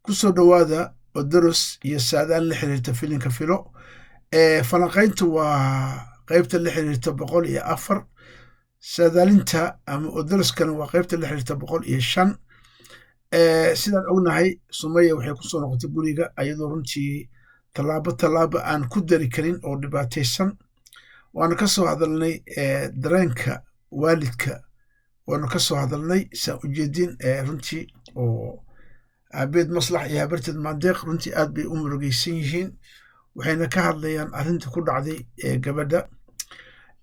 Ku soo dhowaada Odoros iyo saadaan la xiriirta filinka Filo. Falanqayntu waa qeybta la xiriirta 104, saadaalinta ama odoroskana waa qeybta la xiriirta 105. Sidaan ognahay, Sumaya waxay kusoo noqotay guriga ayadoo runtii tallaabo tallaabo aan ku dari karin oo dhibaataysan. Waanu ka soo hadalnay dareenka waalidka, waanu ka soo hadalnay saan ujeedin runtii oo aabeed Maslax iyo habarteed Maandeeq runtii aad bay u murugaysan yihiin, waxayna ka hadlayaan arrinta ku dhacday ee gabadha.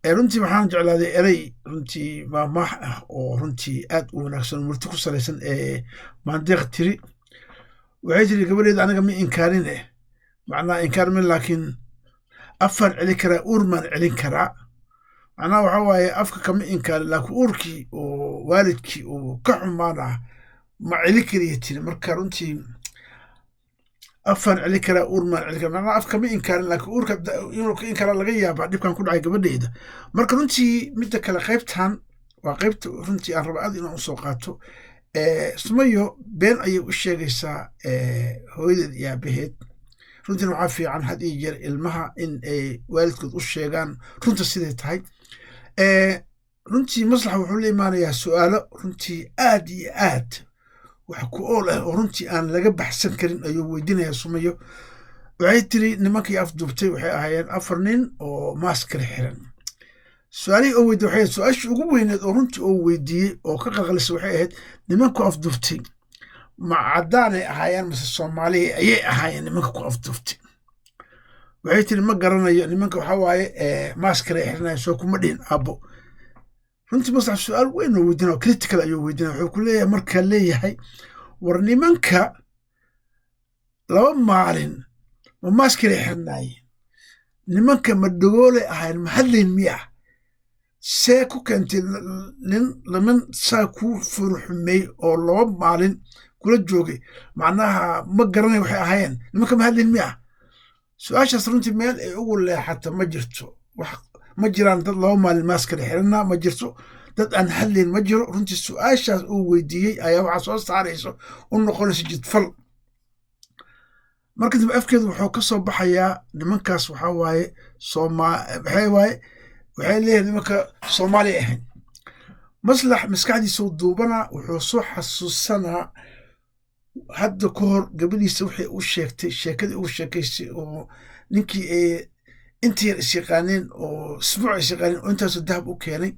Runtii waxaan jeclaaday erey runtii maahmaah ah oo runtii aad u wanaagsan oo murti ku salaysan ee Maandeeq tiri. Waxay tiri gabadheed: "Aniga ma inkaarin, macnaha inkaar min, laakiin afaan celin karaa, uur maan celin karaa?" Macnaha waxa waaye afka kama inkaarin, laakiin uurkii oo waalidkii uu ka xumaana ma celin kariya tiri. Marka runtii afaan celin karaa, uur maan celin karaa, macnaha af kama inkaarin, laakiin uurka inuu ka inkaraa laga yaabaa dhibkan ku dhacay gabadheyda. Marka runtii midda kale, qaybtan waa qaybta runtii aan raba aad inaan usoo qaato. Sumayo been ayay u sheegaysaa hooyadeed iyo aabaheed. Runtiina waxaa fiican had iyo jeer ilmaha in ay waalidkood u sheegaan runta siday tahay. Runtii Maslax wuxuu la imaanayaa su'aalo runtii aad iyo aad wax ku ool ah oo runtii aan laga baxsan karin ayuu weydiinayaa Sumayo. Waxay tiri nimankii afduubtay waxay ahaayeen afar nin oo maaskara xiran. Su-aalihii oo weydiiyey waxay ahayd, su-aashii ugu weyneed oo runtii oo weydiiyey oo ka qalqalisay waxay ahayd: nimanku afduubtay ma caddaanay ahaayeen mase Soomaaliya ayay ahaayeen nimanka ku afduubtay? Waxay tiri: "Ma garanayo, nimanka waxaa waaye maaskara xiranayan, soo kuma dhihin, aabbo?" Runtii Maslax su-aal weyn oo weydiinaya, critical ayuu weydiinaya. Wuxuu ku leeyahay, markaa leeyahay: "War nimanka 2 maalin ma maaskaray xirnaayeen? Nimanka ma dhagoolay ahayn? Ma hadlayn miya? See ku keentay nin niman saa kuu furuxumey oo 2 maalin kula joogay, macnaha ma garanay waxay ahaayeen? Nimanka ma hadlayn miya?" Su-aashaas runtii meel ay ugu leexata ma jirto. Wax ma jiraan dad 2 maalin maaskara xirana ma jirto, dad aan hadlayn ma jiro. Runtii su-aashaas uu weydiiyey ayaa waxaa soo saarayso u noqonaysa jidfal. Marka dambe afkeedu wuxuu ka soo baxayaa nimankaas waxaa waaye sooma waxay waaye, waxay leeyihin nimanka Soomaaliya ahayn. Maslax maskaxdiisuu duubanaa, wuxuu soo xasuusanaa hadda ka hor gabadhiisa waxay u sheegtay, sheekadii ugu sheekaysay oo ninkii ay inta yar isyaqaaneen oo isbuuc isyaqaaneen oo intaasoo dahab u keenay,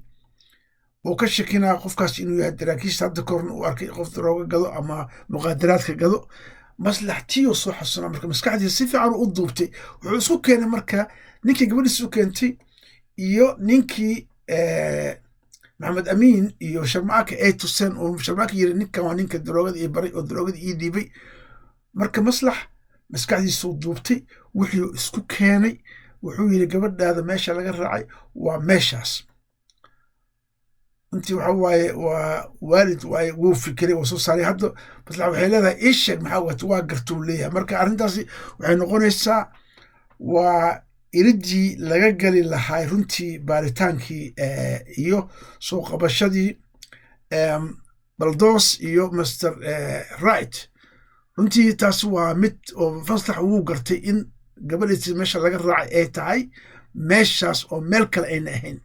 oo ka shakinaa qofkaas inuu yahay daraakiista, hadda ka horna uu arkay qof darooga gado ama muqaadaraadka gado. Maslax tiyuu soo xasuusanaa. Marka maskaxdiisa si fiican u duubtay, wuxuu isku keenay marka ninkii gabadhiisa u keentay iyo ninkii Maxamed Amiin iyo Sharmaaka ay tuseen, oo Sharmaaka yiri: "Ninkan waa ninka daroogada ii baray oo daroogada ii dhiibay." Marka Maslax maskaxdiisuu duubtay, wuxuu isku keenay, wuxuu yiri: "Gabadhaada meesha laga raacay waa meeshaas." Runtii waxa waaye waa waalid waaye, wuu fikiray, wuu soo saaray. Hadda Maslax waxay leedahay: "Ii sheeg maxaa wata?" "Waa gartuu," leeyahay. Marka arrintaasi waxay noqonaysaa waa iridii laga gali lahaa runtii baaritaankii iyo soo qabashadii Baldoos iyo Master Right. Runtii taas waa mid oo Maslax wuu gartay in gabadhiisi meesha laga raacay ay tahay meeshaas oo meel kale ayna ahayn.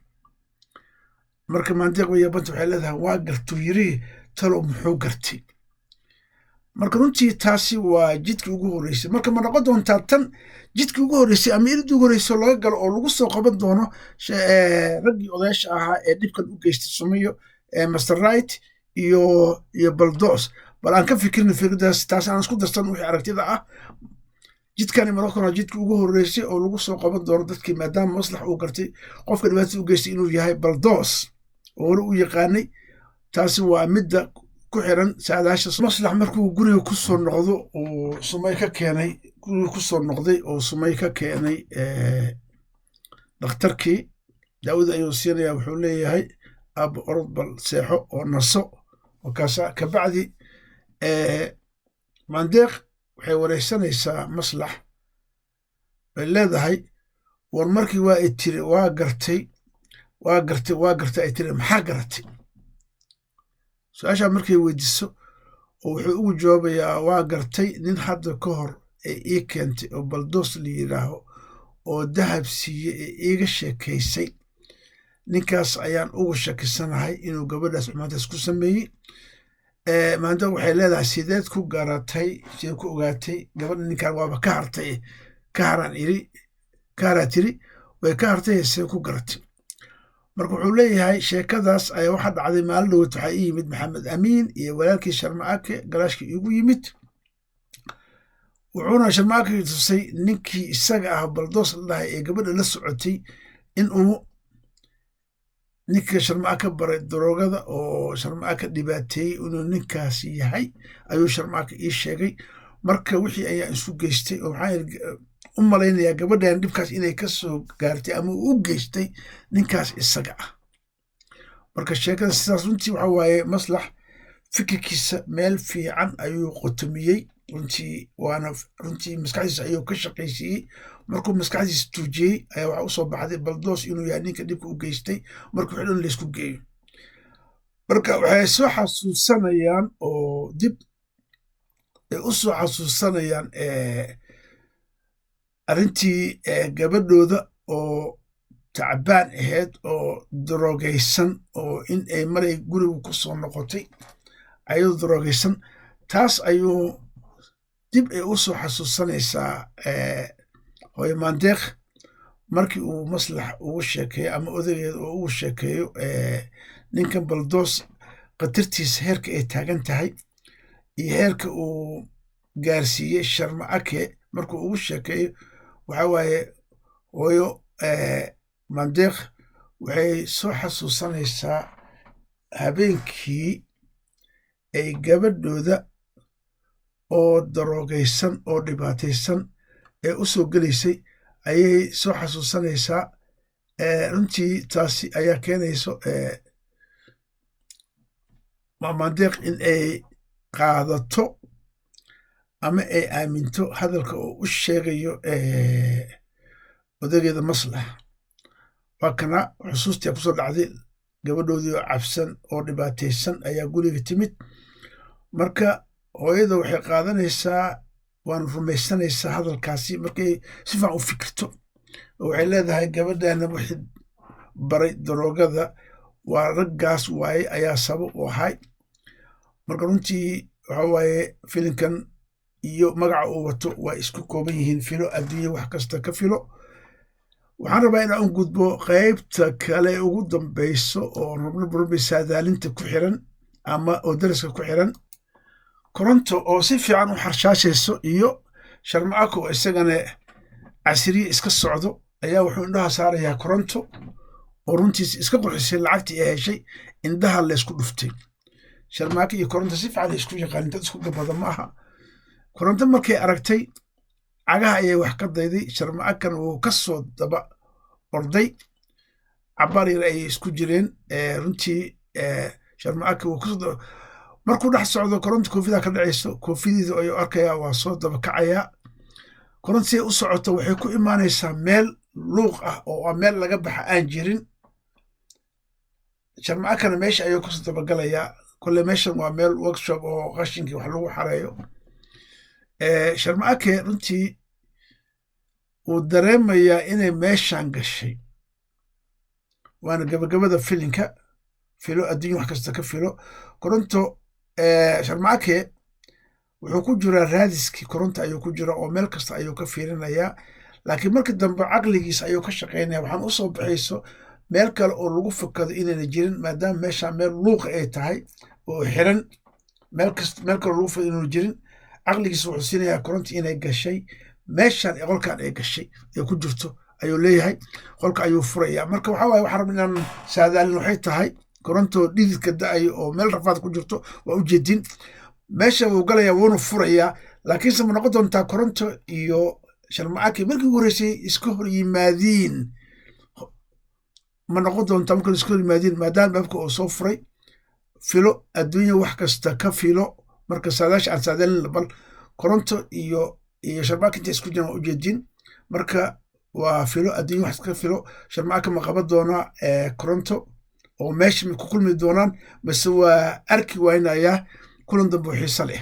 Marka Maandeeq wayabanta waxay leedahay: "Waa gartuu yiri, talow muxuu gartay?" Marka runtii taasi waa jidkii ugu horreysay. Marka ma noqon doontaa tan jidkii ugu horreysay ama iridii ugu horreysay laga galo oo lagu soo qaban doono raggii odayaasha ahaa ee dhibkan u geystay Sumayo, Master Right iyo Baldos? Bal aan ka fikirna fikradaas, taas aan isku darsan wixii aragtida ah. Jidkani ma noqon jidkii ugu horreysay oo lagu soo qaban doono dadkii, maadaama Maslax uu gartay qofka dhibaatada u geystay inuu yahay Baldos oo hore u yaqaanay? Taasi waa midda ku xiran saadaasha. Maslax markuu guriga ku soo noqdo uu Sumay ka keenay, guriga ku soo noqday oo Sumay ka keenay dhakhtarkii, daawada ayuu siinaya. Wuxuu leeyahay: "Aabba, orod bal seexo oo naso." Markaasa kabacdi Maandeeq waxay wareysanaysaa Maslax, bay leedahay: "War markii waa i tiri waa gartay, waa gartay, waa gartay ay tiri, maxaa garatay?" Su-aashaa markay weydiiso Oo wuxuu ugu jawaabayaa, waa gartay, nin hadda ka hor ee ii keentay oo Baldoos la yidhaaho oo dahab siiyey ee iiga sheekaysay, ninkaas ayaan ugu shakisanahay inuu gabadhaas xumaantaas ku sameeyey. Maandeeq waxay leedahay, sideed ku garatay, sideed ku ogaatay gabadha ninkan waaba ka hartay? Ka haraan iri, ka haraa tiri, way ka hartay, sidee ku garatay? Marka wuxuu leeyahay, sheekadaas ayaa waxaa dhacday maalin dhowt, waxaa ii yimid Maxamed Amiin iyo walaalkii Sharma-ake, galaashkii iigu yimid, wuxuuna Sharma-ake tusay ninkii isaga ah Baldoos la dhahay ee gabadha la socotay in uu ninka Sharma-ake baray daroogada oo Sharma-ake dhibaateeyey inuu ninkaasi yahay ayuu Sharma-ake ii sheegay. Marka wixii ayaa isu geystay oo maxaa u malaynayaa gabadhan dhibkaas inay ka soo gaartay ama uu u geystay ninkaas isaga ah. Marka sheekada sidaas runtii waxa waaye, Maslax fikirkiisa meel fiican ayuu qotomiyey runtii, waana runtii maskaxdiisa ayuu ka shaqaysiiyey. Markuu maskaxdiisa tuujiyey ayaa waxaa usoo baxday Baldoos inuu yahay ninka dhibka u geystay. Marka wixii dhan laysku geeyo, marka waxay soo xasuusanayaan oo dib ay u soo xasuusanayaan arrintii gabadhooda oo tacbaan ahayd oo daroogaysan oo in ay maray gurigu ku soo noqotay ayadoo daroogaysan. Taas ayuu dib ay u soo xasuusanaysaa hooyo Maandeeq markii uu Maslax ugu sheekeeyo ama odageeda oo ugu sheekeeyo ninkan Baldoos khatartiisa heerka ay taagan tahay iyo heerka uu gaarsiiyey Sharma Ake. Markuu ugu sheekeeyo, waxa waaye hooyo Maandeeq waxay soo xasuusanaysaa habeenkii ay gabadhooda oo daroogaysan oo dhibaataysan ee u soo gelaysay ayay soo xasuusanaysaa. Runtii taasi ayaa keenayso Maandeeq in ay qaadato ama ay aaminto hadalka oo u sheegayo odageeda Maslax. Waa kana xusuustii kusoo dhacday, gabadhoodii oo cabsan oo dhibaataysan ayaa guriga timid. Marka hooyada waxay qaadanaysaa, waana rumaysanaysaa hadalkaasi markay si fiican u fikirto. Waxay leedahay, gabadhana wixii baray daroogada waa raggaas waaye ayaa sabab u ahay. Marka runtii waxa waaye, filinkan iyo magaca uu wato waa isku kooban yihiin, Filo Adduunya Wax Kasta Ka Filo. Waxaan rabaa inaan u gudbo qaybta kale ugu dambeyso oo rabno barbi saadaalinta ku xiran ama oo daraska ku xiran, Koronto oo si fiican u xarshaashayso iyo Sharma-ako oo isagana casriye iska socdo ayaa wuxuu indhaha saarayaa Koronto oo runtiis iska qurxisay lacagtii ay heshay. Indhaha laysku dhuftay. Sharmaako iyo Koronto si fiican ay isku yaqaanin, dad isku gabada ma aha. Koronto markay aragtay cagaha ayay wax ka dayday, Sharma-akana wuu ka soo daba orday. Cabaar yar ayay isku jireen. Runtii Sharma-aka wuu kasoo markuu dhex socdo, Koronto koofida ka dhacayso, koofidiida ayuu arkayaa, waa soo daba kacayaa. Koronto si ay u socoto waxay ku imaanaysaa meel luuq ah oo meel laga baxa aan jirin. Sharma-akana meesha ayuu kasoo dabagalayaa. Kolle meeshan waa meel workshop oo qashinkii wax lagu xareeyo. Sharma-ake runtii wuu dareemayaa inay meeshan gashay, waana gabagabada filinka Filo Adduunya Wax Kasta Ka Filo. Koronto, Sharma-ake wuxuu ku jiraa raadiskii Koronto ayuu ku jiraa oo meel kasta ayuu ka fiirinayaa, laakiin markii dambe caqligiisa ayuu ka shaqaynaya. Waxaan usoo baxayso meel kale oo lagu fakado inayna jirin, maadaama meesha meel luuqa ay tahay oo xiran, meel kasta meel kale lagu fakado inaanu jirin. Caqligiisa wuxuu siinayaa Koronto inay gashay meeshan ee qolkan ay gashay ay ku jirto ayuu leeyahay. Qolka ayuu furayaa. Marka waxa waaye, waxaan rabna inaan saadaalin waxay tahay Koronto dhididka da-ayo oo meel rafaad ku jirto waa ujeedin. Meesha wuu galayaa, wuuna furayaa, laakiinse ma noqon doontaa Koronto iyo Sharma-ake markii ugu horreysay iska hor yimaadiin? Ma noqon doontaa marka iska hor yimaadiin, maadaama baabka uu soo furay? Filo Adduunya Wax Kasta Ka Filo. Marka saadaasha aan saadaalin bal Koronto iyo Sharma-ake intay isku jiraan waa ujeedin. Marka waa Filo Adduunya Wax Ka Filo. Sharma-ake ma qaban doonaa Koronto oo meesha ma ku kulmi doonaan, mase waa arki waynayaa? Kulan dambe oo xiise leh.